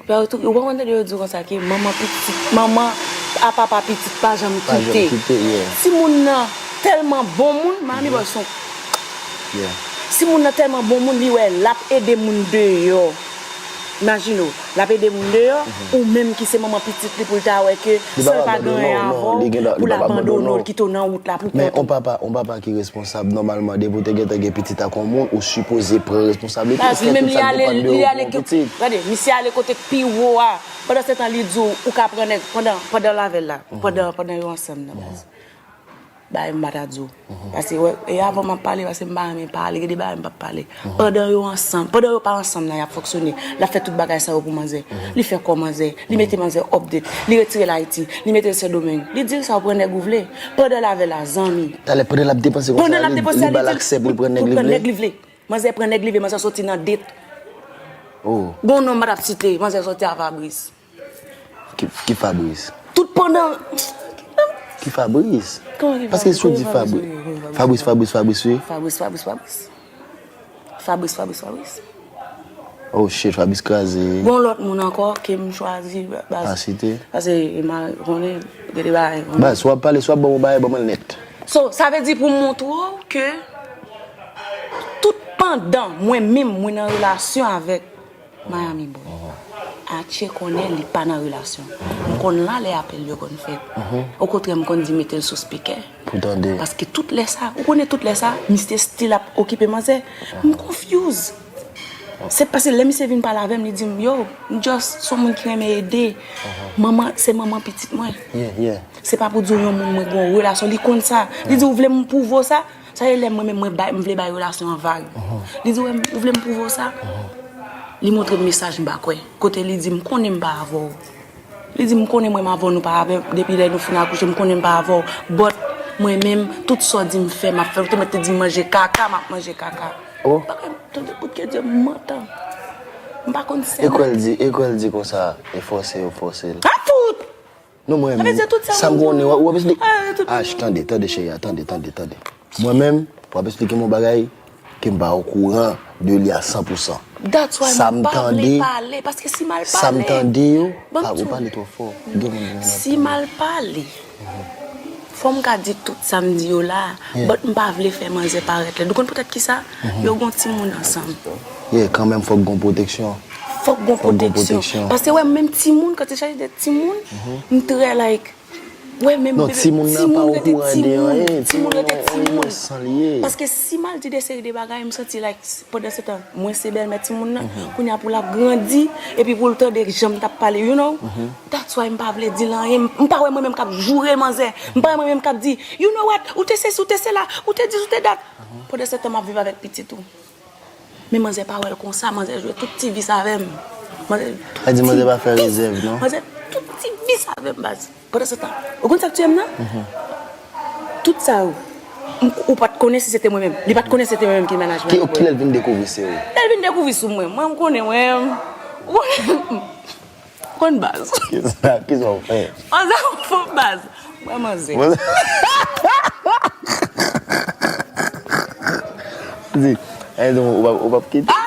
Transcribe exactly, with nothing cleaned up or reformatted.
Fè yo tou, ou pa konn tande yo di konsa ke manman pitit, manman a papa pitit pa janm kite. Timoun nan tèlman bon moun, Miami Boy se yon Timoun nan tèlman bon moun, li wè l ap ede moun deyò. Imajine w, l ap ede moun deyò, ou menm ki se manman pitit li pou l ta wè ke san l pa gen anyen avè w, pou l abandone w, l kite w nan wout la pou kont ou. Men yon papa, yon papa ki responsab, nòmalman, depi w te gentan gen pitit ak yon moun, ou sipoze pran responsablite w, fè tout sa k depann de ou pou yon pitit. Gade, misye ale kote k pi wo a. Pandan se tan, li di w, ou ka pran nèg, pandan, pandan l avè l la, pandan, pandan yo ansanm nan, baz. Bagay m pa ta di w. Paske, wè, e avan m ap pale, paske m pa renmen pale, gen de bagay m p ap pale. Pandan yo ansanm, pandan yo pa ansanm nan, y ap fonksyone. L ap fè tout bagay sa yo pou manzè. Li fè kò manzè, li mete manzè update, li retire l Ayiti, li mete l Sendomeng. Li di l sa, ou pran nèg ou vle. Pandan l avè l la, zanmi. Talè, pandan l ap depanse konsa, li ba l aksè pou l pran nèg li vle. Manzè pran nèg li vle, manzè soti nan det. Gon non m pa t ap site, manzè soti a Fabrice. Ki, ki Fabrice? Tout pandan. Ki Fabrice? Paske si w di Fabrice, Fabrice, Fabrice, Fabrice, wi. Fabrice, Fabrice, Fabrice. Fabrice, Fabrice, Fabrice. Oh shit, Fabrice kraze. Gon lòt moun ankò ke m chwazi, baz. Pa site. Paske, e ma konnen, gen de bagay. Baz, si w ap pale, si w ap ban m yon bagay, ban m l nèt. So, sa vle di pou m montre w ke tout pandan mwen menm, mwen nan relasyon avèk Miami Boy. Atye konnen li pa nan relasyon. M konn la lè apèl yo konn fèt. Okontrè, m konn di mete l sou spikè. Pou tande. Paske tout lè sa, ou konnen tout lè sa, misye still ap okipe manzè. M confuse. Se paske lè misye vin pale avè m, li di m, yo, m just se yon moun ki renmen ede. Manman, se manman pitit mwen. Se pa pou di w yon moun mwen gen yon relasyon, li konn sa. Li di, ou vle m pwouve w sa? Sa e lè mwen menm mwen bay, m vle bay relasyon an vag. Li di, wè, ou vle m pwouve w sa? Li montre m mesaj m pa kwè. Kote li di, m konnen m pa avè w. Li di, m konnen mwen m avè w, nou pa avè, depi lè nou fin akouche, m konnen m pa avè w. But, mwen menm, tout sa w di m fè, m ap fè. Ou te mèt te di m manje kaka, m ap manje kaka. Bagay, tande, bout ke Dye m mantan. M pa konn sèman. E kwè l di, e kwè l di konsa, e fòse yo fòse l. A fout! Non, mwen menm, sa m konnen, w ap esplike. Ach, tande, tande, cheri, tande, tande, tande. Mwen menm, w ap esplike m yon bagay ke m pa okouran de li a san pou san. That's why m pa vle pale, paske si m al pale, sa m tande yo, ou pale twò fò. Si m al pale, fò m ka di tout sa m di yo la, but m pa vle fè manzè parèt lèd. Ou konn poutèt kisa? Yo gon timoun ansanm. Yeah, kanmenm fòk gon pwoteksyon. Fòk gon pwoteksyon. Paske wè, menm timoun, kan il s'agit de timoun, m trè like, wè, menm bebe, timoun rete timoun, timoun rete timoun. Paske si m al di de seri de bagay, m santi like, pandan se tan, mwen se bèlmè timoun nan, kounye a pou l ap grandi, epi pou l tande jan m t ap pale, you know? That's why m pa vle di l anyen, m pa wè mwen menm k ap joure manzè, m pa wè mwen menm k ap di, you know what, ou te sesi, ou te sela, ou te dis, ou te dat. Pandan se tan, m ap viv avèk pitit ou. Men manzè pa wè l konsa, manzè jwe tout ti vis avè m. Manzè, sa di manzè pa fè rezèv, non? Manzè tout ti vis avè m, baz. Pandan se tan, ou konn sa k tiye m nan? Tout sa yo, m- ou pa t konnen si se te mwen menm. Li pa t konnen se te mwen menm ki mennaj mwen. Ki lè l vin dekouvri se ou? Lè l vin dekouvri sou mwen, mwen m konnen mwen. Konn baz. Kisa, kisa w fè? Manzè, ou fò baz. Mwen manzè. Di, e, ou p ap, ou p ap kite?